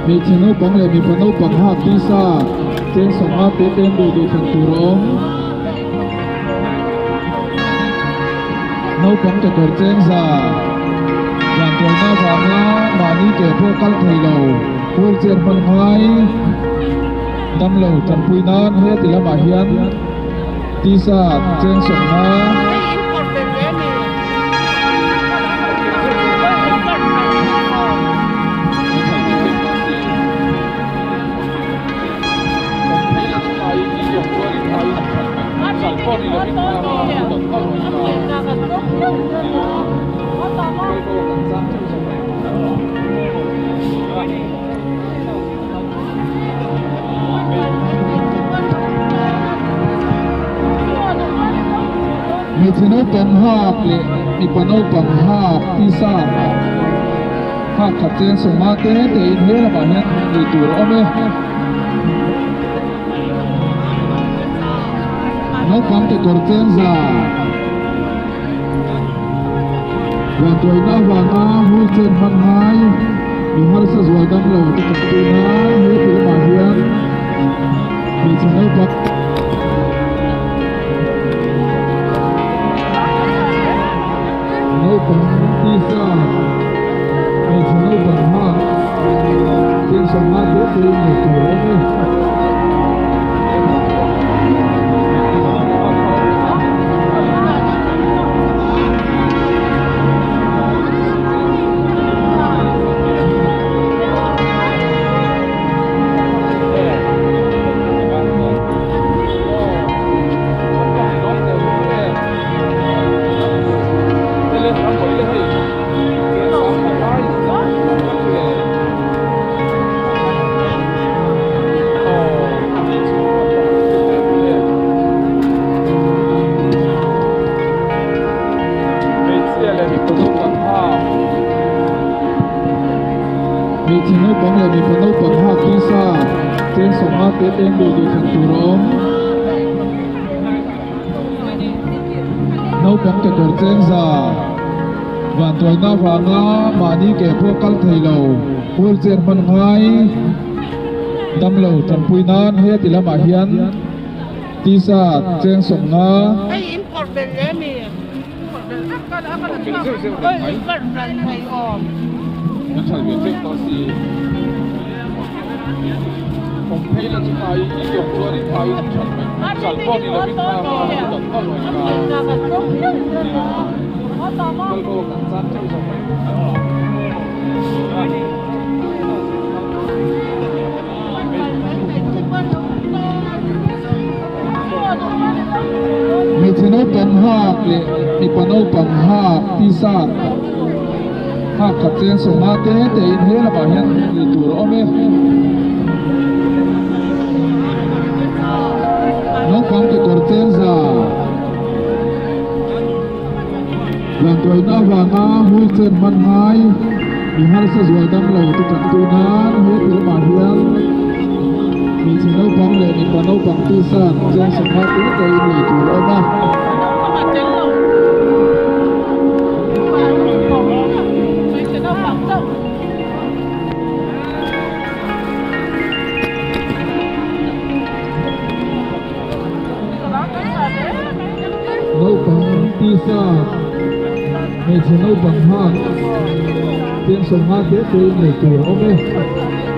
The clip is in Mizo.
Hmeichhe naupang leh mipa naupang hak tisa cheng sawmnga te ten duh duh thlan tur a awm. Naupang kekawr cheng za van tuaina avanga mahni ke pawh kal thei lo wheelchair hman ngai damlo tanpui nan heti lamah hian tisa cheng sawmnga Hmeichhe naupang hak leh mipa naupang hak t-shirt hak khat chen sawma te te in he lamah hian hmuh tur a awm e. Naupang kekawr chen za Vantuaina avanga wheelchair hman ngai mi harsa zual dam lo te kan tih nan he film ah hian hmeichhe naupang naupang tisa hmeichhe naupang hak cheng sawmnga te te in nei tur a awm e. Hmeichhe naupang leh mipa naupang hak tisa cheng sawmnga te eng duh duh thlan tur a awm. Naupang kekawr cheng za vantuaina avanga mahni ke pawh kal thei lo wheelchair hman ngai damlo tanpui nan heti lamah hian tisa cheng sawmnga Hmeichhe naupang hak leh mipa naupang hak t-shirt hak khat chen sawmnga te te in he lamah hian hmuh tur a awm e. Naupang kekawr chen za vantuaina avanga wheelchair hman ngai mi harsa zual dam lo te tanpui nan he lamah hian hmeichhe naupang leh mipa naupang t-shirt chen sawmnga te te in lei tur a awm a. Naupang t-shirt hmeichhe naupang hak cheng sawmnga te te in lei tur a awm e.